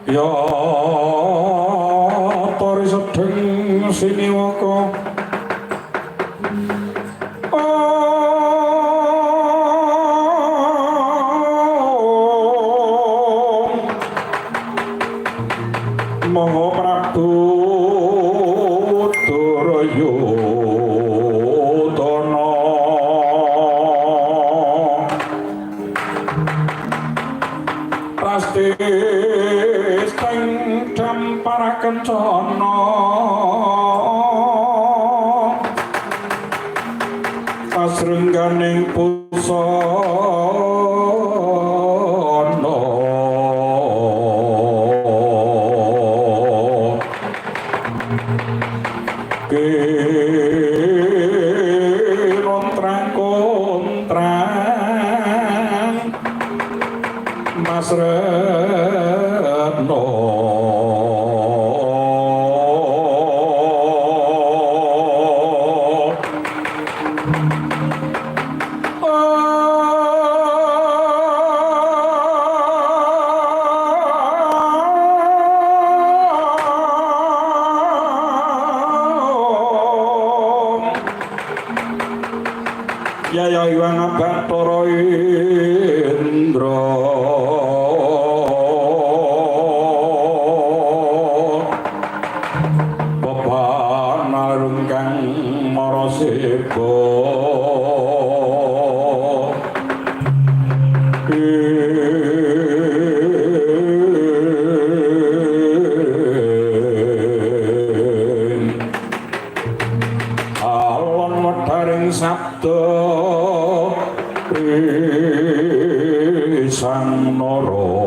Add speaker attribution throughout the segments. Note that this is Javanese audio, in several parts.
Speaker 1: Ya tori sedeng siniwaka Monggo Prabu Duryudana Prasti Kencana asrengganing pusana kinontrang kontrang Mas Retno. Yaya Iwang Bathara Indra Pepanarung kang marasiba Alon wedharing sabda Sang Narapati.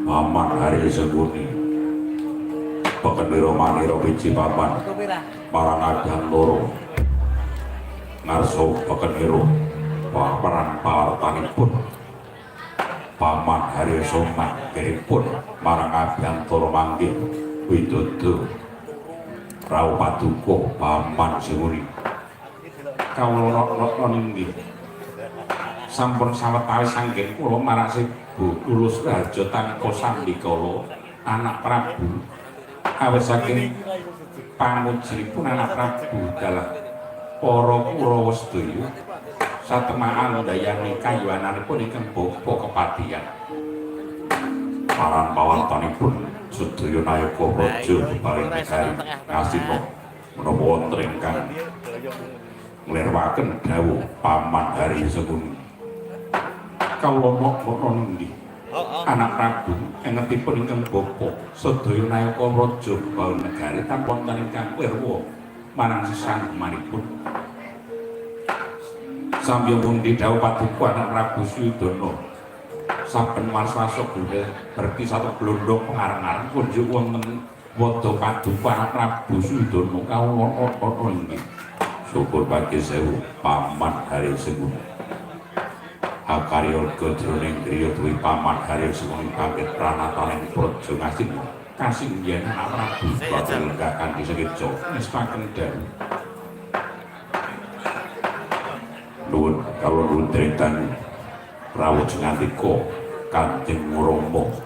Speaker 1: Paman Hari Sengkuni Pekeniro Maniro Wiji Paman marang abyan loro ngarso Pekeniro paparan pawartanipun Paman Hari Soma kiripun marang abyantara manggih widodo rawuh paduka Paman Sengkuni. Kawula nata inggih sampun sawetawis anggen kula marang Sibu Tulus Raja tanpa sambikala anak Prabu awit saking pamujipun anak Prabu dalah para Kurawa sedaya satemaan ndayani kayuwananipun ingkang bapa kepatihan paran pawartanipun sedaya nayaka praja paring negari Ngastina menapa wonten ingkang nglirwaken dawuh Paman Hari Sengkuni. Kawula nata inggih anak Prabu engetipun ingkang bapa sedaya nayaka praja bawan negari tanpa wonten ingkang wirwa marang sesanggumanipun. Samya pundi dawuh paduka anak Prabu Suyudana saben warsa gula berarti satu glondong pengarang-arang kunjuk wonten wadha paduka anak Prabu Suyudana. Kawula nata inggih syukur pagi sewu Paman Hari Sengkuni. Akarya jroning griya duwe Paman Hari Sengkuni pamit pranataning praja Ngastina kasinggihan anak Prabu bakal lenggah kanthi sekeca nestaken dawuh. Nuwun kawula nuwun dherek rawuh jengandika Kanjeng Rama.